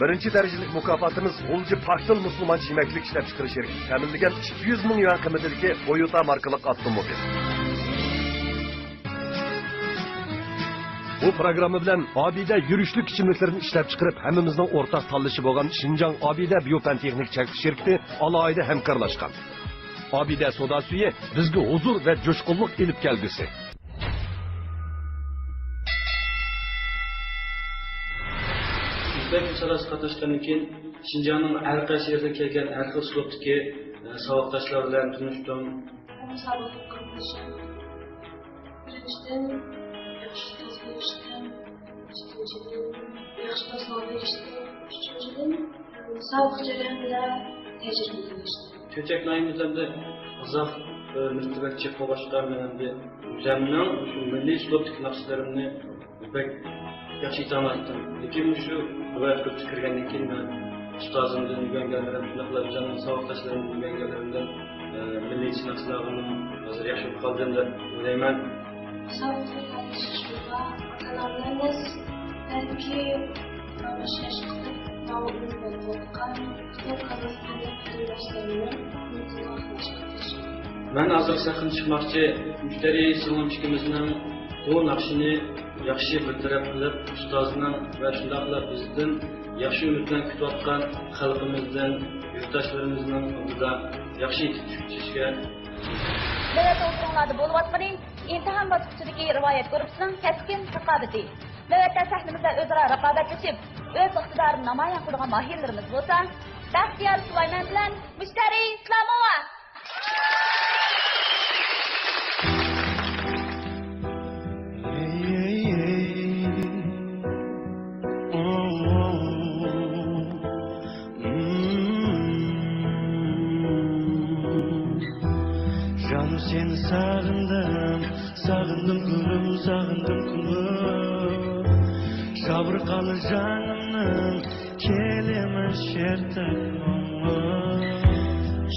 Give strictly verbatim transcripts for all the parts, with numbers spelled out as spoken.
بىرىنچى دەرىجىلىك مۇكاپاتىمىز غۇلجا پاكتىل مۇسۇلمانچە يېمەكلىك ئىشلەپچىقىرىش شىركىتى تەمىنلىگەن ئىككى يۈز مىڭ يۈەن قىممىتىدىكى تويوتا ماركىلىق ئاپتوموبىل. بۇ پىروگرامما بىلەن ئابىدە يۈرۈشلۈك ئىچىملىكلىرىنى ئىشلەپچىقىرىپ، ھەممىمىزنىڭ ئورتاق تاللىشى بولغان شىنجاڭ ئابىدە بىيوپەن تېخنىك چەكلىك شىركىتى ئالاھىدە ھەمكارلاشقان. ئابىدە سودا سۈيى بىزگە ھۇزۇر ۋە جۇشقۇنلۇق ئېلىپ كەلگۈسى. ئۆزبەك مۇسابىقىسىگە قاتناشقاندىن كېيىن، شىنجاڭنىڭ ھەر قايسى يېرىدىن كەلگەن ھەر خىل ئۇسلۇبتىكى، ئە، ساۋاقداشلار بىلەن تونۇشتۇم. مۇسابىقىگە قاتنىشىپ، بىرىنچىدىن، ياخشى ئۇستاز بولۇشتىن، ئىككىنچىدىن، ياخشى دوستلار بولۇشتىن، ئۈچىنچىدىن، مۇسابىقە جەريانىدا تەجرىبە ئېلىشتىن. چۆچەك ناھىيەمىزدە ئۇزاق، ئە، مەرتىۋە چېقىۋاشقان مەن ئەمدى ئۆزۈمنىڭ شۇ مىللىي ئۇسلۇبتىكى ناخشىلىرىمنى بەك ياخشى ئېيتالمايتتىم. لېكىن مۇشۇ رىۋايەت كۇرسىغا كىرگەندىن كېيىن مەن ئۇستازىمدىن ئۆگەنگەنلىرىم، شۇنداقلا ئۆزۈمنىڭ ساۋاقداشلىرىمدىن ئۆگەنگەنلىرىمدىن، ئە، مىللىي ناخشىلارغىمۇ ھازىر ياخشى بولۇپ قالدىم دەپ ئويلايمەن. ساۋاقداشلار بىلەن تونۇشۇشۇمغا ئاتا-ئانامنىڭ بەلكى ماڭا ئىشەنچ قىلىپ، ماڭا ئۈمىد بولۇۋاتقان پۈتۈن قازاقىستاندىكى قېرىنداشلىرىمنىڭ ئۈمىدىنى ئاقلاشقا تىرىشىمەن. مەن ھازىر سەھنىگە چىقماقچى. مۇشتەرى سىڭلىم ئىككىمىزنىڭ بۇ ناخشىنى ياخشى بىر تەرەپ قىلىپ، ئۇستازنىڭ ۋە شۇنداقلا بىزدىن ياخشى ئۈمىد بىلەن كۈتۈۋاتقان خەلقىمىزدىن، يۇرتداشلىرىمىزنىڭ ئالدىدا ياخشى يېتىپ چىقىشىغا. نۆۋەتتە ھۇزۇرۇڭلاردا بولۇۋاتقىنى ئىمتىھان باسقۇچىدىكى رىۋايەت گۇرۇپپىسىنىڭ كەسكىن رىقابىتى. نۆۋەتتە سەھنىمىزدە ئۆزئارا رىقابەتلىشىپ، ئۆز ئىقتىدارىنى نامايان قىلىدىغان ماھىرلىرىمىز بولسا، بەختىيار سۇلايمان بىلەن مۇشتەرى ئىسلاموۋا. جانىم، سېنى ساغىندىم، ساغىندىم گۈلۈم، ساغىندىم كۈلۈم. جابدۇقى جانىمنىڭ كەلىمە شېرىنى.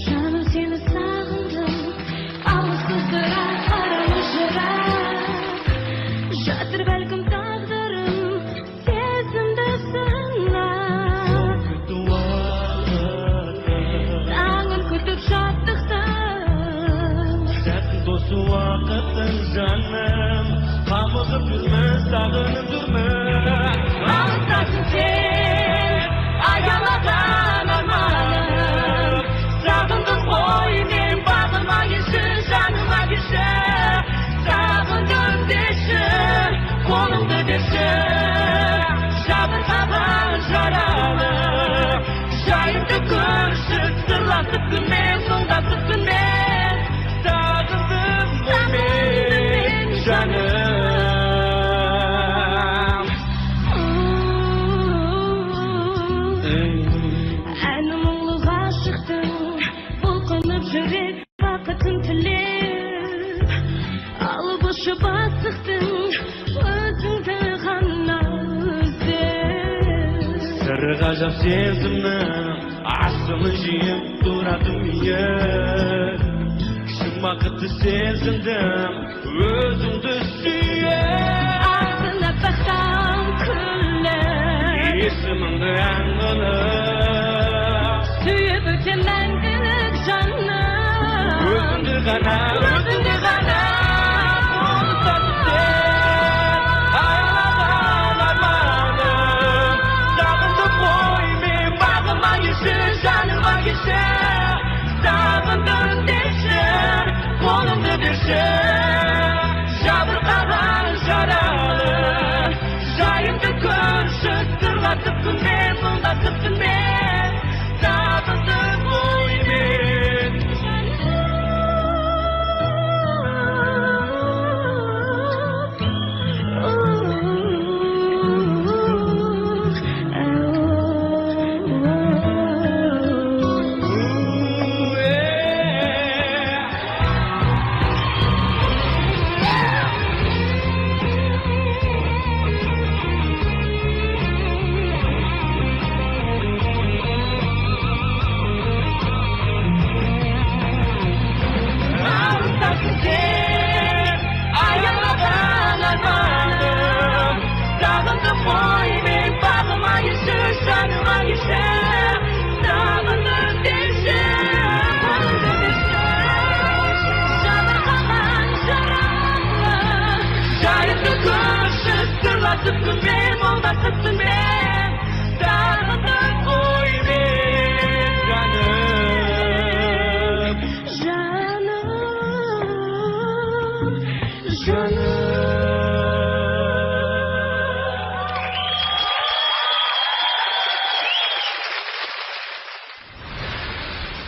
جانىم، سېنى ساغىندىم، ئاۋۇ سىزدىراق قارا مۇجرا. جاتىر بەلكىم تەقدىرىم سېزىمدە سىناپ. ساڭا كۈتۈپ شادلىقتىن. سەن دوست ۋاقىتىڭ جانىم، قامىغىپ يۈرمە، ساغىنىپ يۈرمە. ماڭا سەن ئايانلىغان ئارمانىم. ساغىندىم غوي مەن باغرىما يېشىل، جانىما يېشىل. ساغىندىم دېشىم، قولۇڭدا دېشىم. جابدۇقى جارالىم. جايىمدا كۆرۈشۈپ، سىرلاشىپ كۈننى، مۇڭداشىپ كۈننى. ساغىندىم مەن جانىم. ئەنە مۇڭلۇق ئاشىقتىن بۇلقىنىپ يۈرەك. ۋاقىتىم تىلىپ، ئالبوشۇپ ئاسىقتىڭ، ئۆزۈڭدە غەم نازىپ. سىرغا ئاجاپ سېزىمنىڭ ئاستىنى يېيىپ تۇراتتىم يەر. شۇ ۋاقىتتا سېزىندىم ئۆزۈڭدە سۆيۈپ. ئاستىندا بەختىڭ كۈلۈپ. ئېسىمىڭنى ئەڭ ئىللىق. سۆيۈپ ئۆتىمەن ئىللىق جاننى. ئۆزۈڭنى غەنا، ئۆزۈڭنى غەنا. ئايلىغان ئارمانىم. ساغىندىم غوي مەن باغرىما يېشىل، جانىما يېشىل. ساغىندىم دېشىم، قولۇڭدا دېشىم. جابدۇقى جارالىم. جايىمدا كۆرۈشۈپ، سىرلاشىپ كۈننى، مۇڭداشىپ كۈننى. ساغىندىم غوي مەن. قويماي باغرىما يېشىل، جانىما يېشىل، داغلىنىپ دېشىل، جانىغا مان جاراڭلار، جايىدا كۆرۈشۈپ، سىرلاشىپ كۈنلەر، مۇڭداشلىق كۈنلەر، داغلىنىپ قويماي جانىم. جانىم، جانىم.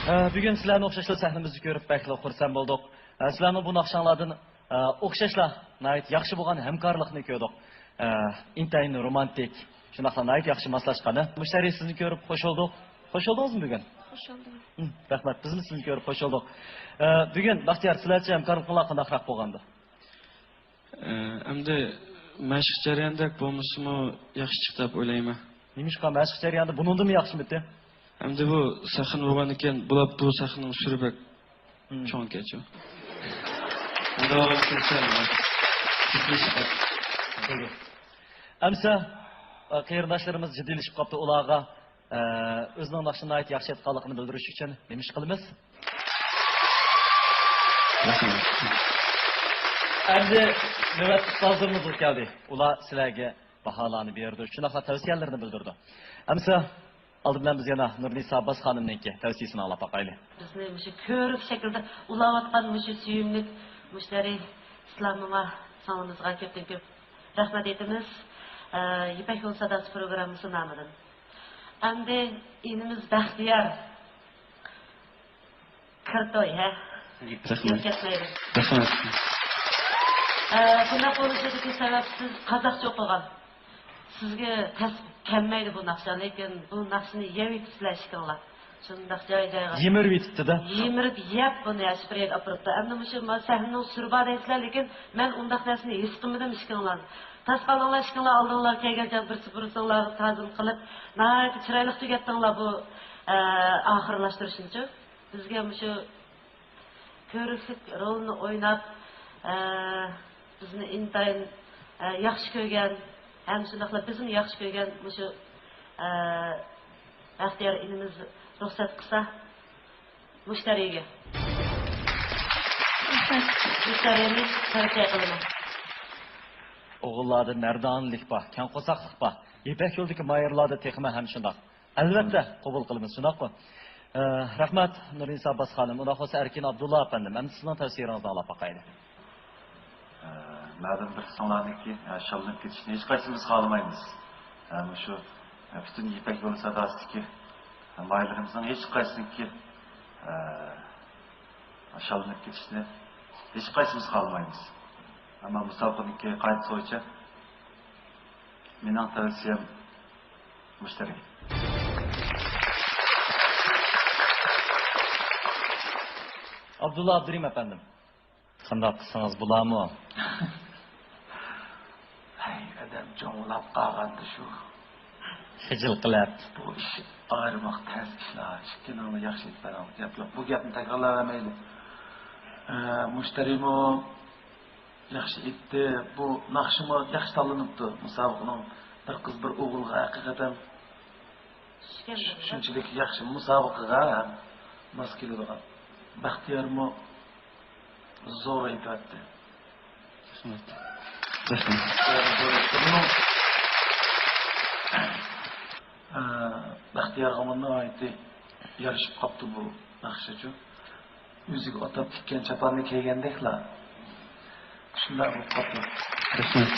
ئە، بۈگۈن سىلەرنى ئوخشاشلا سەھنىمىزدە كۆرۈپ بەكلا خۇرسەن بولدۇق. ئە، سىلەرنىڭ بۇ ناخشاڭلاردىن، ئە، ئوخشاشلا ناھايىتى ياخشى بولغان ھەمكارلىقنى كۆردۇق. ئە، ئىنتايىن رومانتىك، شۇنداقلا ناھايىتى ياخشى ماسلاشقان. مۇشتەرى، سىزنى كۆرۈپ خوش بولدۇق. خوش بولدىڭىزمۇ بۈگۈن؟ خوش بولدۇم. ھىم، رەھمەت، بىزمۇ سىزنى كۆرۈپ خوش بولدۇق. ئە، بۈگۈن بەختىيار، سىلەرچە ھەمكارلىقىڭلار قانداقراق بولغانىدى؟ ئە، ئەمدى مەشىق جەريانىدەك بولمىسىمۇ ياخشى چىقتى دەپ ئويلايمەن. نېمىشقا مەشىق جەريانىدا بۇنىڭدىنمۇ ياخشىمىتى؟ ئەمدى بۇ سەھنە بولغاندىكىن، بۇلار بۇ سەھنىنىڭ سۈرى بەك ھىم. چوڭ ئىكەنچۇ. ئەمدى ئەمسە، ئە، قېرىنداشلىرىمىز جىددىيلىشىپ قاپتۇ، ئۇلارغا، ئە، ئۆزىنىڭ ناخشىنى ناھايىتى ياخشى ئېيتقانلىقىنى بىلدۈرۈش ئۈچۈن نېمە ئىش قىلىمىز؟ ئەمدى نۆۋەت ئۇستازلىرىمىزغا كەلدى. ئۇلار سىلەرگە باھالارنى بېرىدۇ، شۇنداقلا تەۋسىيەلىرىنى بىلدۈرىدۇ. ئەمسە ئالدى بىلەن بىز يەنە نۇرنىسا ئابباس خانىمنىڭكى تەۋسىيىسىنى ئاڭلاپ باقايلى. بىزنى مۇشۇ كۆۋرۈك شەكلىدە ئۇلاۋاتقان مۇشۇ سۆيۈملۈك مۇشتەرى ئىسلام موما سىڭلىمىزغا كۆپتىن كۆپ رەھمەت ئېيتىمىز. ئە، يىپەك يولى ساداسى پروگراممىسى نامىدىن. ئەمدى ئىنىمىز بەختىيار. كىرتوي، ھە؟ رەھمەت. يول كەتمەيدۇ. رەھمەت. ئە، بۇنداق بولۇشىدىكى سەۋەب سىز قازاقچە ئوقۇغان. سىزگە تەس كەلمەيدۇ بۇ ناخشا، لېكىن بۇ ناخشىنى يەۋېتىپسىلەر ئىككىڭلار. شۇنداق جاي-جايغا. يىمىرىۋېتىپتۇ-دە. يىمىرىپ يەپ بۇنى ئاشپىرىيەگە ئاپىرىپتۇ. ئەمدى مۇشۇ ما-، سەھنىنىڭ سۈرى بار دەيسىلەر، لېكىن مەن ئۇنداق نەرسىنى ھېس قىلمىدىم ئىككىڭلارنى. تاس قالدىڭلار ئىككىڭلار، ئالدىڭلار كەلگەن چاغ بىرسى بىرسىڭلارغا تازىم قىلىپ، ناھايىتى چىرايلىق تۈگەتتىڭلار بۇ، ئە، ئاخىرلاشتۇرۇشنىچۇ. بىزگە مۇشۇ كۆۋرۈكلۈك رولىنى ئويناپ، ئە، بىزنى ئىنتايىن، ئە، ياخشى كۆرگەن ھەم شۇنداقلا بىزنى ياخشى كۆرگەن مۇشۇ، ئە، بەختىيار ئىنىمىز رۇخسەت قىلسا، مۇشتەرىگە. مۇشتەرىنى تەۋسىيە قىلىمەن. ئوغۇللاردا مەردانىلىك بار، كەڭ قورساقلىق بار. يىپەك يولىدىكى ماھىرلاردا تېخىمۇ ھەم شۇنداق. ئەلۋەتتە، قوبۇل قىلىمىز، شۇنداقمۇ؟ ئە، رەھمەت، نۇرنىسا ئابباس خانىم. ئۇنداق بولسا، ئەركىن ئابدۇللا ئەپەندىم، ئەمدى سىزنىڭ تەۋسىيەڭىزنى ئاڭلاپ باقايلى. ئە، مەلۇم بىر سىڭلارنىڭكى، ئە، شاللىنىپ كېتىشىنى ھېچقايسىمىز خالىمايمىز. ئە، مۇشۇ، ئە، پۈتۈن يىپەك يولى ساداسىدىكى، ئە، ماھىرلىرىمىزنىڭ ھېچقايسىنىڭكى، ئە، شاللىنىپ كېتىشىنى ھېچقايسىمىز خالىمايمىز. ئەمما مۇسابىقىنىڭكى قائىدىسى بويىچە مېنىڭ تەۋسىيەم مۇشتەرى. ئابدۇللا ئابدۇرېھىم ئەپەندىم. قانداق قىلسىڭىز بولارمۇ؟ ھەي، ئادەم چوڭلاپ قالغاندا شۇ. خىجىل قىلىپ. بۇ ئىش ئايرىماق تەس ئىشلار. ئىككىنىڭلا ياخشى ئېيتىپ بەرگەن گەپلەر. بۇ گەپنى تەكرارلاۋەرمەيلى. ئە، مۇشتەرىمۇ ياخشى ئېيتتى. بۇ ناخشىمۇ ياخشى تاللىنىپتۇ. مۇسابىقىنىڭ بىر قىز بىر ئوغۇلغا ھەقىقەتەن شۇنچىلىك ياخشى مۇسابىقىگە ماس كېلىدىغان. بەختىيارمۇ زور ئېيتىۋەتتى. رەھمەت. رەھمەت. ئە، بەختىيارغىمۇ ناھايىتى يارىشىپ قاپتۇ بۇ ناخشىچۇ. ئۆزىگە ئاتاپ تىككەن چاپاننى كىيگەندەكلا شۇنداق بولۇپ قاپتۇ. رەھمەت.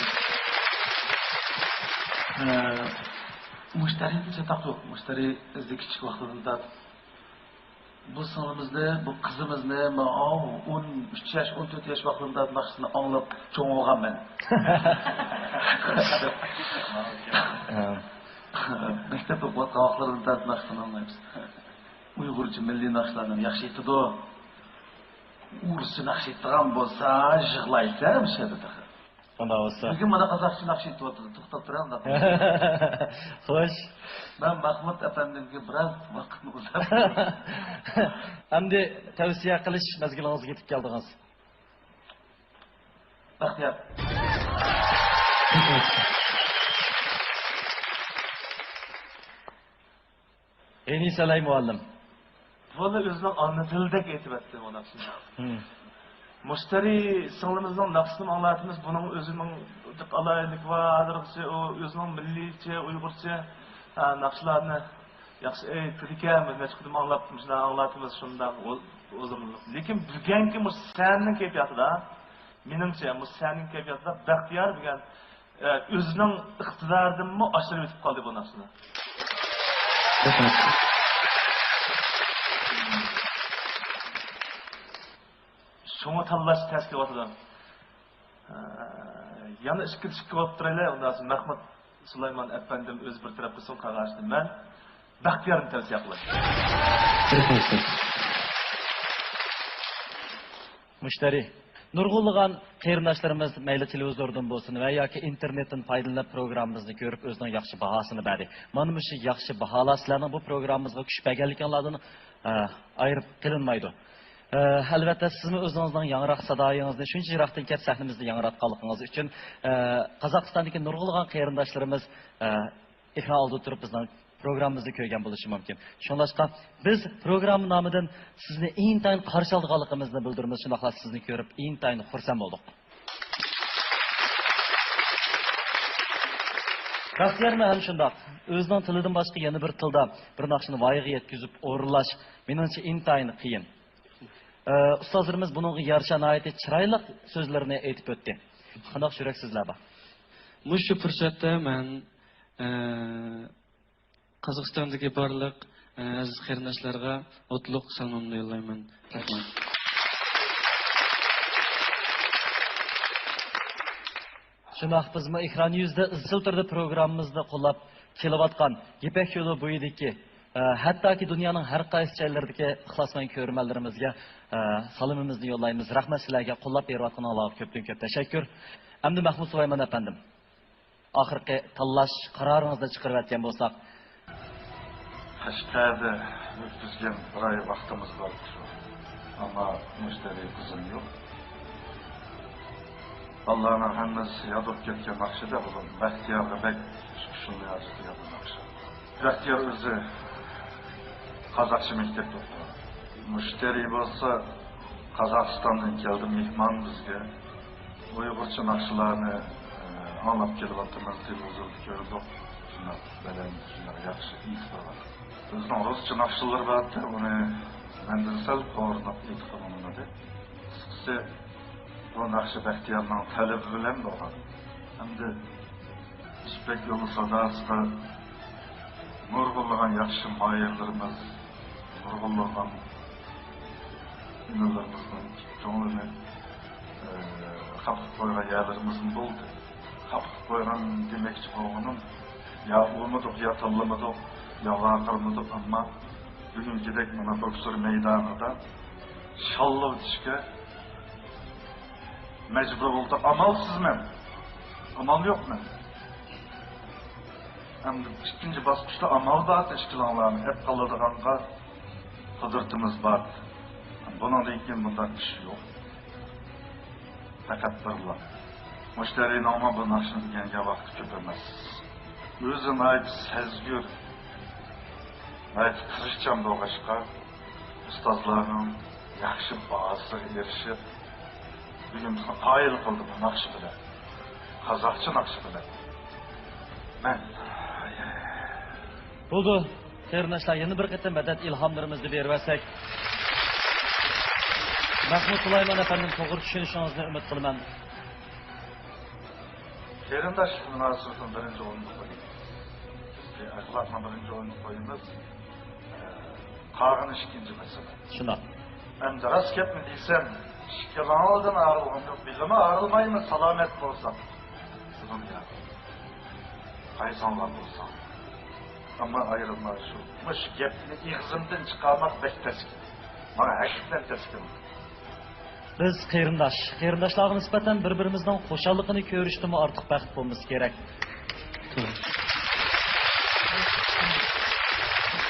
ئە، مۇشتەرىدىن چاتاق يوق. مۇشتەرى ئۆزى كىچىك ۋاقتىدىن تارتىپ بۇ سىڭلىمىزنى، بۇ قىزىمىزنى، مەن ئون ئۈچ ياش، ئون تۆت ياش ۋاقتىمدا ناخشىسىنى ئاڭلاپ چوڭ بولغانمەن. ھە. مەكتەپتە ئوقۇۋاتقان ۋاقىتلىرىدىن تارتىپ ناخشىسىنى ئاڭلايمىز. ئۇيغۇرچە مىللىي ناخشىلارنى ياخشى ئېيتىدۇ. ئورۇسچە ناخشا ئېيتىدىغان بولسا يىغلايسەن مۇشۇ يەردە تېخى. ئۇنداق بولسا. بۈگۈن مانا قازاقچە ناخشا ئېيتىۋاتىدۇ، توختاپ تۇرۇڭ. خوش. مەن مەخمۇت ئەپەندىمگە بىراز ۋاقىتنى ئۇزارتىمەن. ئەمدى تەۋسىيە قىلىش مەزگىلىڭىزگە يېتىپ كەلدىڭىز. بەختىيار. ئېنىسەلەي مۇئەللىم. بۇلا ئۆزىنىڭ ئانا تىلىدەك ئېيتىۋەتتى بۇ ناخشىنى. مم. مۇشتەرى سىڭلىمىزنىڭ ناخشىسىنى ئاڭلاتىمىز، بۇنىڭ ئۆزىنىڭ ئالاھىدىلىكى بار، ھازىرغىچە ئۇ ئۆزىنىڭ مىللىيچە، ئۇيغۇرچە، ئا، ناخشىلارنى ياخشى ئېيتىدىكەن، بىر نەچچە قېتىم ئاڭلاپ، مۇشۇنداق ئاڭلاتىمىز، شۇنداق ھۇزۇرلۇق. لېكىن بۈگۈنكى مۇشۇ سەھنىنىڭ كەيپىياتىدا، مېنىڭچە، مۇشۇ سەھنىنىڭ كەيپىياتىدا بەختىيار دېگەن ئۆزىنىڭ ئىقتىدارىدىنمۇ ئاشۇرۇپ ئۆتۈپ قالدى بۇ نەرسىنى. شۇڭا تاللاش تەس كېلىۋاتىدۇ. يەنە ئىككى ئىككى بولۇپ تۇرايلى. ئۇنداق مەھمۇد سۇلايمان ئەپەندىم ئۆزى بىر تەرەپ قىلسۇن قەغەزنى. مەن بەختىيارنى تەۋسىيە قىلاي. مۇشتەرى. نۇرغۇنلىغان قېرىنداشلىرىمىز مەيلى تېلېۋىزوردىن بولسۇن ۋە ياكى ئىنتېرنېتتىن پايدىلىنىپ پروگراممىمىزنى كۆرۈپ ئۆزىنىڭ ياخشى باھاسىنى بەردى. مانا مۇشۇ ياخشى باھالار سىلەرنىڭ بۇ پروگراممىمىزغا كۈچ بەرگەنلىكىڭلاردىن، ئە، ئايرىپ قېلىنمايدۇ. ئە، ئەلۋەتتە سىزمۇ ئۆزىڭىزنىڭ ياڭراق سادايىڭىزنى شۇنچە يىراقتىن كەپ سەھنىمىزدە ياڭراتقانلىقىڭىز ئۈچۈن، ئە، قازاقىستاندىكى نۇرغۇنلىغان قېرىنداشلىرىمىز، ئە، ئېكران ئالدىدا تۇرۇپ بىزنىڭ پروگراممىمىزنى كۆرگەن بولۇشى مۇمكىن. شۇڭلاشقا بىز پروگرامما نامىدىن سىزنى ئىنتايىن قارشى ئالىدىغانلىقىمىزنى بىلدۈرىمىز، شۇنداقلا سىزنى كۆرۈپ ئىنتايىن خۇرسەن بولدۇق. بەختىيارمۇ ھەم شۇنداق. ئۆزىنىڭ تىلىدىن باشقا يەنە بىر تىلدا بىر ناخشىنى ۋايىغا يەتكۈزۈپ ئورۇنلاش، مېنىڭچە، ئىنتايىن قىيىن. ئە، ئۇستازلىرىمىز بۇنىڭغا يارىشا ناھايىتى چىرايلىق سۆزلىرىنى ئېيتىپ ئۆتتى. قانداق يۈرەك سۆزلەر بار؟ مۇشۇ پۇرسەتتە مەن، ئە، قازاقىستاندىكى بارلىق، ئە، ئەزىز قېرىنداشلارغا ئوتلۇق سالىمىمنى يوللايمەن. رەھمەت. شۇنداق، بىزمۇ ئېكران يۈزىدە ئىزچىل تۈردە پروگراممىمىزنى قوللاپ كېلىۋاتقان يىپەك يولى بويىدىكى، ئە، ھەتتاكى دۇنيانىڭ ھەر قايسى جايلىرىدىكى ئىخلاسمەن كۆرۈرمەنلىرىمىزگە، ئە، سالىمىمىزنى يوللايمىز. رەھمەت سىلەرگە، قوللاپ بېرىۋاتقىنىڭلارغا كۆپتىن كۆپ تەشەككۈر. ئەمدى مەھمۇد سۇلايمان ئەپەندىم. ئاخىرقى تاللاش قارارىڭىزنى چىقىرىۋەتكەن بولساق. قەشقەردە ئۆتكۈزگەن بىر ئاي ۋاقتىمىز بار شۇ. ئەمما مۇشتەرى قىزىم يوق. بالىلارنىڭ ھەممىسى ياد بولۇپ كەتكەن ناخشىدا بۇلار بەختىيارغا بەك شۇنداق ياد ناخشا. بەختىيار ئۆزى قازاقچە مەكتەپتە ئوقۇغان. مۇشتەرى بولسا قازاقىستاندىن كەلدى مېھمان بىزگە. ئۇيغۇرچە ناخشىلارنى، ئە، ئاڭلاپ كېلىۋاتىمىز، تېلېۋىزوردا كۆردۇق. شۇنداق بەلەن، شۇنداق ياخشى ئېيتىپ بارغان. ئۆزىنىڭ رۇسچە ناخشىلىرى بار ئىدى، ئۇنى مەندىن سەل قورۇنۇپ ئېيتقىلى بولمىدى. قىسقىسى، بۇ ناخشا بەختىيارنىڭ تەلىپى بىلەن بولغان. ئەمدى يىپەك يولى ساداسىدا نۇرغۇنلىغان ياخشى ماھىرلىرىمىز، نۇرغۇنلىغان ئىنىلىرىمىزنىڭ كۆڭلىنى، ئى، خاپا قىلىپ قويغان يەرلىرىمىزمۇ بولدى. خاپا قىلىپ قويغان دېمەكچى بولغىنىم، يا ئۇرمىدۇق، يا تىللىمىدۇق، يا ۋارقىرىمىدۇق، ئەمما بۈگۈنكىدەك مانا بوكسور مەيدانىدا شاللىۋېتىشكە مەجبۇر بولدۇق. ئامالسىز مەن. ئامال يوق مەن. ئەمدى ئىككىنچى باسقۇچتا ئامال بار، ئىككىلەڭلارنى ئەپ قالىدىغانغا قۇدرىتىمىز بار. بۇنىڭدىن كېيىن بۇنداق ئىش يوق. پەقەت بىرلا. مۇشتەرىنىڭمۇ بۇ ناخشىنى ئۆگەنگەن ۋاقتى كۆپ ئەمەس. ئۆزى ناھايىتى سەزگۈر، ناھايىتى تىرىشچان بولغاچقا، ئۇستازلارنىڭ ياخشى باھاسىغا ئېرىشىپ، بۈگۈن بىزنى قايىل قىلدى بۇ ناخشا بىلەن. قازاقچە ناخشا بىلەن. مەن. بولدى. قېرىنداشلار، يەنە بىر قېتىم مەدەت ئىلھاملىرىمىزنى بېرىۋەتسەك. مەھمۇد سۇلايمان ئەپەندىم، توغرا چۈشىنىشىڭىزنى ئۈمىد قىلىمەن. قېرىنداشلىق مۇناسىۋىتىنى بىرىنچى ئورۇنغا قويىمىز. بىز ئەخلاقنى بىرىنچى ئورۇنغا قويىمىز. قالغىنى ئىككىنچى مەسىلە. شۇنداق. ئەمدى راست گەپنى دېسەم، ئىككىلىڭىزدىن ئايرىلغۇم يوق. بىللىمۇ ئايرىلمايمىز، سالامەت بولساق. سىزمۇ يا. قايسىڭلار بولساڭ. ئەمما ئايرىلما شۇ. مۇشۇ گەپنى ئېغىزىمدىن چىقارماق بەك تەسكىن. ماڭا ھەقىقەتەن تەسكىن. بىز قېرىنداش. قېرىنداشلارغا نىسبەتەن بىر-بىرىمىزنىڭ خۇشاللىقىنى كۆرۈشتىنمۇ ئارتۇق بەخت بولمىسا كېرەك.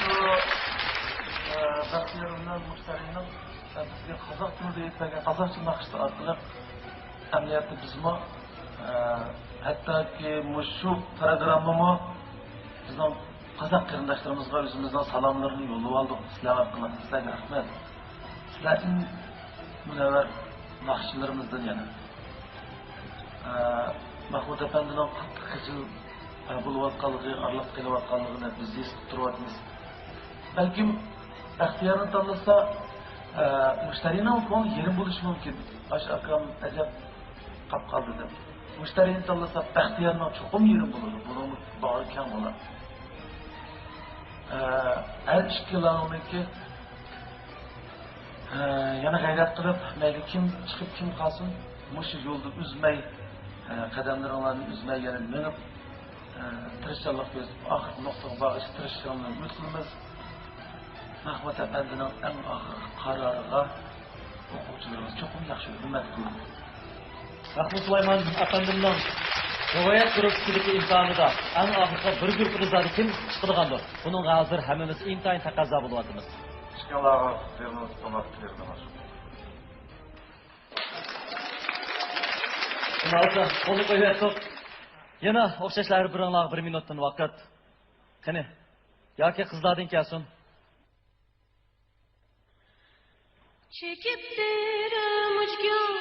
شۇ، ئە، بەختىيار بىلەن مۇشتەرىنىڭ، ئە، بىزگە قازاق تىلىدا ئېيتىپ بەرگەن قازاقچە ناخشىسى ئارقىلىق ئەمەلىيەتتە بىزمۇ، ئە، ھەتتاكى مۇشۇ پروگراممىمۇ بىزنىڭ قازاق قېرىنداشلىرىمىزغا ئۆزىمىزنىڭ سالاملىرىنى يوللىۋالدۇق. سىلەر ئارقىلىق سىلەرگە رەھمەت. سىلەر ئەڭ مۇنەۋۋەر ناخشىلىرىمىزدىن يەنە. ئە، مەھمۇت ئەپەندىنىڭ قاتتىق خىجىل، ئە، بولۇۋاتقانلىقى، ئارىلىققا قېلىۋاتقانلىقىنى بىز ھېس قىلىپ تۇرۇۋاتىمىز. بەلكىم بەختىيارنى تاللىسا، ئە، مۇشتەرىنىڭ كۆڭلى يېرىم بولۇشى مۇمكىن. ئاشۇ ئاكام ئەجەب قاپ قالدى دەپ. مۇشتەرىنى تاللىسا بەختىيارنىڭ چوقۇم يېرىم بولىدۇ. بۇنىڭ باغرى كەڭ بولار. ئە، ھەر ئىككىلانىڭكى، ئە، يەنە غەيرەت قىلىپ، مەيلى كىم چىقىپ كىم قالسۇن، مۇشۇ يولدا ئۈزمەي، ئە، قەدەملىرىڭلارنى ئۈزمەي يەنە مېڭىپ، ئە، تىرىشچانلىق كۆرسىتىپ، ئاخىرقى نۇقتىغا بارغىچە تىرىشچانلىقنى ئۈمىد قىلىمىز. مەھمۇت ئەپەندىنىڭ ئەڭ ئاخىرقى قارارىغا ئوقۇغۇچىلىرىمىز چوقۇم ياخشى ھۆرمەت قىلىدۇ. مەھمۇت سۇلايمان ئەپەندىمنىڭ رىۋايەت گۇرۇپپىسىدىكى ئىمتىھانىدا ئەڭ ئاخىرقى بىر گۇرۇپپىدا زادى كىم چىقىدىغاندۇ؟ بۇنىڭغا ھازىر ھەممىمىز ئىنتايىن تەقەززا بولۇۋاتىمىز. ئىككىڭلارغا بېرىڭلار، تاماق بېرىڭلار. شۇنداق بولسا، قولنى قويۇۋەتتۇق. يەنە ئوخشاشلا ھەر بىرىڭلارغا بىر مىنۇتتىن ۋاقىت. قېنى، ياكى قىزلاردىن كەلسۇن. چېكىپ تېرىم ئۆچكەن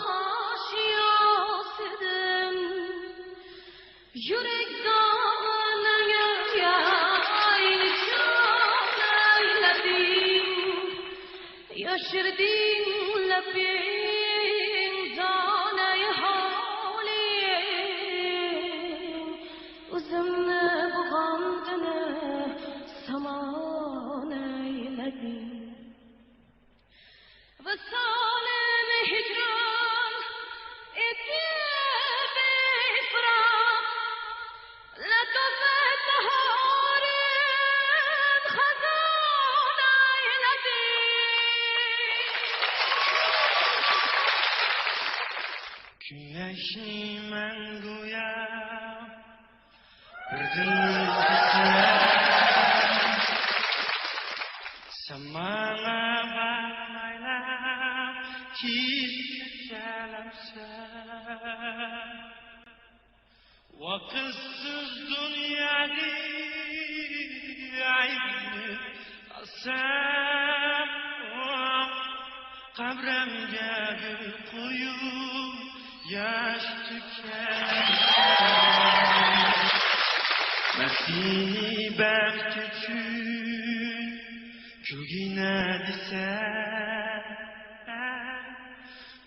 خاشىياسىدىن، يۈرەك داغىنىڭ يايلىشىنى ئەيلىدىم. ياشىردىڭ لېپىڭ دانەي ھالىڭ، ئۆزۈمنى بۇ غەمدىن سامان ئەيلىدىم. ۋىسالىم ھىجران ئېتىپ بىفراق، لەتىپەت باھارىم خازان ئەيلىدى. كۈن ئەكسى مەن گويا بىردىن سەن ماڭا باقمايلا كېتىپ كېتەلەمسەن؟ ۋاقىتسىز دۇنياغا ئايلىنىپ قالسام، قەبرەمگە گۈل قويۇپ ياش تۆكەم. مەن سېنى بەخت ئۈچۈن كۈلگىنە دېسەم،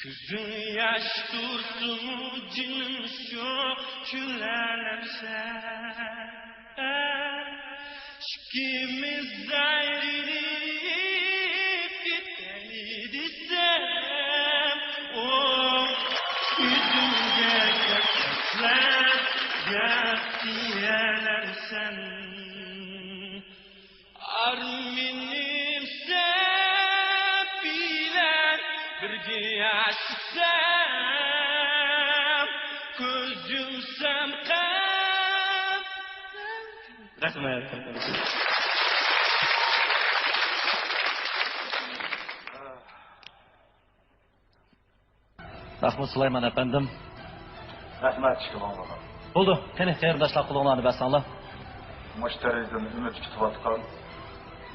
كۆزۈڭ ياش تۇرسىمۇ جېنىم شۇ كۈلەلەمسەن؟ ئىككىمىز ئايرىلىپ كېتەيلى دېسەم، ئوھ، يۈزۈمگە كەپ تاشلاپ گەپ دېيەلەمسەن؟ ئارمىنىم سەن بىلەن بىرگە ياشىسام، كۆز يۇمسام قەم. رەھمەت. مەھمۇت سۇلايمان ئەپەندىم. رەھمەت، ئىككىڭلارغا. بولدى، قېنى، قېرىنداشلار، قولۇڭلارنى بەرسەڭلار. مۇشۇ دەرىجىدىن ئۈمىد كۈتۈۋاتقان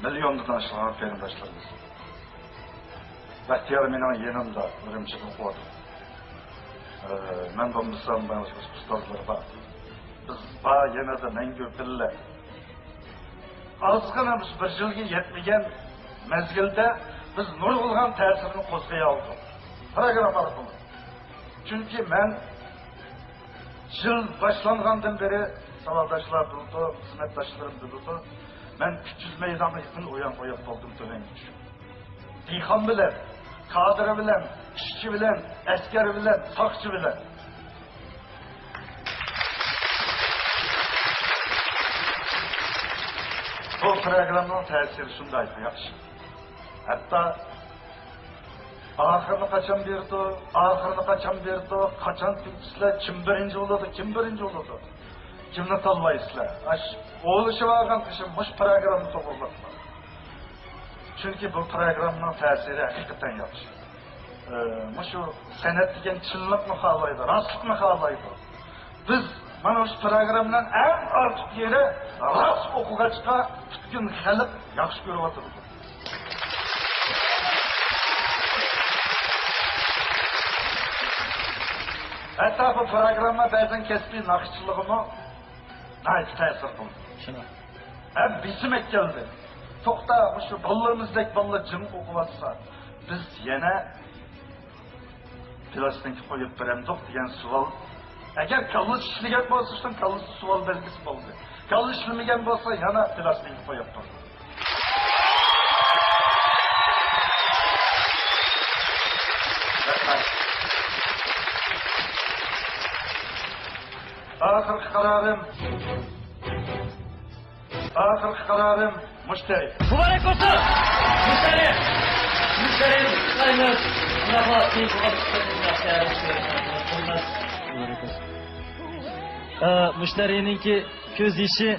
مىليوندىن ئاشىدىغان قېرىنداشلىرىمىز. بەختىيار مېنىڭ يېنىمدا، ئۈرۈمچىدە ئوقۇۋاتىدۇ. ئە، مەن بولمىسام، مانا شۇ ئۇستازلار بار. بىز بار يەنە مەڭگۈ بىللە. ئازغىنا بىر يىلغا يەتمىگەن مەزگىلدە بىز نۇرغۇنلىغان تەسىرنى قوزغىيالىدۇق پروگرامما ئارقىلىق. چۈنكى مەن يىل باشلانغاندىن بېرى، ساۋاقداشلار بىلىدۇ، خىزمەتداشلىرىم بىلىدۇ، مەن ئۈچ يۈز مەيدانغا يېقىن ئۇيان ئوياق بولدۇم تۆۋەنگە چۈشۈپ. دېھقان بىلەن، كادىر بىلەن، ئىشچى بىلەن، ئەسكەر بىلەن، ساقچى بىلەن. بۇ پروگراممىنىڭ تەسىرى شۇنداق ياخشى. ھەتتا ئاخىرىنى قاچان بېرىدۇ، ئاخىرىنى قاچان بېرىدۇ، قاچان تۈگىتىسىلەر، كىم بىرىنچى بولىدۇ، كىم بىرىنچى بولىدۇ، كىمنى تاللايسىلەر؟ ئاش، ئولىشىۋالغان ئىشىم مۇشۇ پروگرامما توغرىلىق. چۈنكى بۇ پروگراممىنىڭ تەسىرى ھەقىقەتەن ياخشى. ئى، مۇشۇ سەنئەت دېگەن چىنلىقنى خالايدۇ، راستلىقنى خالايدۇ. بىز مانا شۇ پىروگراممىنىڭ ئەڭ ئارتۇق يېرى، راست ئوقۇغاچقا پۈتكۈل خەلق ياخشى كۆرۈۋاتىدۇ. ھەتتا بۇ پىروگرامما بەزەن كەسپىي ناخشىچىلىقىمۇ ناھايىتى تەسىر قىلدى. شۇنداق. ھەم بېسىم ئەكەلدى. توختا، مۇشۇ بالىلىرىمىزدەك بالىلار جىم ئوقۇۋاتسا، بىز يەنە پىلاستىنكا قويۇپ بېرەمدۇق دېگەن سوئال. ئەگەر كاللىسى ئىشلىگەن بولسا، شۇنىڭ كاللىسىدا سوئال بەلگىسى بولدى. كاللا ئىشلىمىگەن بولسا، يەنە پىلاستىنكا قويۇپ تۇردى. ئاخىرقى قارارىم. ئاخىرقى قارارىم مۇشتەرى. مۇبارەك بولسۇن! مۇشتەرى! مۇشتەرىنى قۇتلۇقلايمىز. شۇنداقلا كېيىن بولغان ئىشلىرىمىزنى ياخشى تەييارلىشىمىز. ئە، مۇشتەرىنىڭكى كۆز يېشى،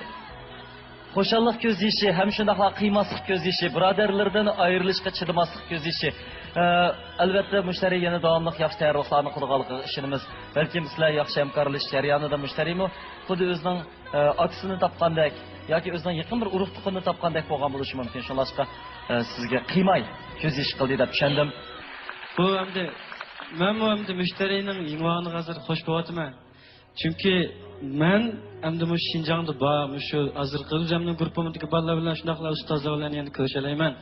خۇشاللىق كۆز يېشى ھەم شۇنداقلا قىيماسلىق كۆز يېشى، بۇرادەرلىرىدىن ئايرىلىشقا چىدىماسلىق كۆز يېشى. ئە، ئەلۋەتتە، مۇشتەرى يەنە داۋاملىق ياخشى تەييارلىقلارنى قولغا ئالغىنىغا ئىشىنىمىز. بەلكىم سىلەر ياخشى ھەمكارلىشىش جەريانىدا مۇشتەرىمۇ خۇددى ئۆزىنىڭ ئاكىسىنى تاپقاندەك ياكى ئۆزىنىڭ يېقىن بىر ئۇرۇق-تۇغقىنىنى تاپقاندەك بولغان بولۇشى مۇمكىن. شۇڭلاشقا، ئە، سىزگە قىيماي كۆز يېشى قىلدى دەپ چۈشەندىم. بۇ ئەمدى، مەنمۇ ئەمدى مۇشتەرىنىڭ يېڭىۋالغىنىغا ھازىر خوش بولۇۋاتىمەن. چۈنكى مەن ئەمدى مۇشۇ شىنجاڭدا بار، مۇشۇ ھازىرقى ئۆزۈمنىڭ گۇرۇپپىمدىكى بالىلار بىلەن شۇنداقلا ئۇستازلار بىلەن يەنە كۆرۈشەلەيمەن.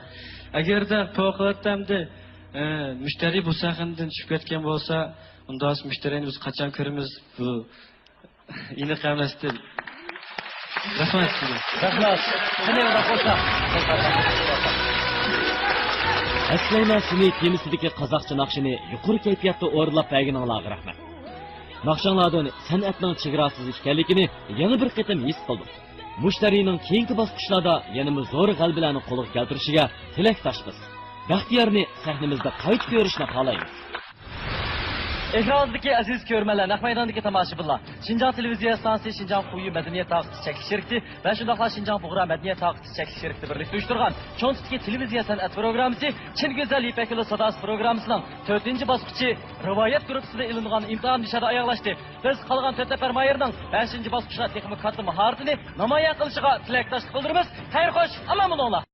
ئەگەردە پەۋقۇلئاددە ئەمدى، ئە، مۇشتەرى بۇ سەھنىدىن چۈشۈپ كەتكەن بولسا، ئۇنداق مۇشتەرىنى بىز قاچان كۆرىمىز؟ بۇ ئېنىق ئەمەستى. رەھمەت سىزگە. رەھمەت. قېنى، ئۇنداق بولسا. ئەسلەيمەن سېنى تېمىسىدىكى قازاقچە ناخشىنى يۇقىرى كەيپىياتتا ئورۇنلاپ بەرگىنىڭلارغا رەھمەت. ناخشاڭلاردىن سەنئەتنىڭ چېگراسىز ئىكەنلىكىنى يەنە بىر قېتىم ھېس قىلدىم. مۇشتەرىنىڭ كېيىنكى باسقۇچلاردا يەنىمۇ زور غەلىبىلەرنى قولغا كەلتۈرۈشىگە تىلەكداشمىز. بەختىيارنى سەھنىمىزدە قايتا كۆرۈشنى خالايمىز. ئېكرانىمىزدىكى ئەزىز كۆرۈرمەنلەر، نەق مەيداندىكى تاماشىبىنلار، شىنجاڭ تېلېۋىزىيە ئىستانسىسى شىنجاڭ خۇيۈ مەدەنىيەت تارقىتىش چەكلىك شىركىتى ۋە شۇنداقلا شىنجاڭ بۇغرا مەدەنىيەت تارقىتىش چەكلىك شىركىتى بىرلىكتە ئۇيۇشتۇرغان چوڭ تىپتىكى تېلېۋىزىيە سەنئەت پروگراممىسى چىن گۈزەل يىپەك يولى ساداسى پروگراممىسىنىڭ تۆتىنچى باسقۇچى رىۋايەت گۇرۇپپىسىدا ئېلىنغان ئىمتىھان نىشانى ئاياغلاشتى. بىز قالغان تۆت نەپەر ماھىرنىڭ بەشىنچى باسقۇچتا تېخىمۇ كاتتا ماھارىتىنى نامايان قىلىشىغا تىلەكداشلىق بىلدۈرىمىز. خەير خوش، ئامان بولۇڭلار!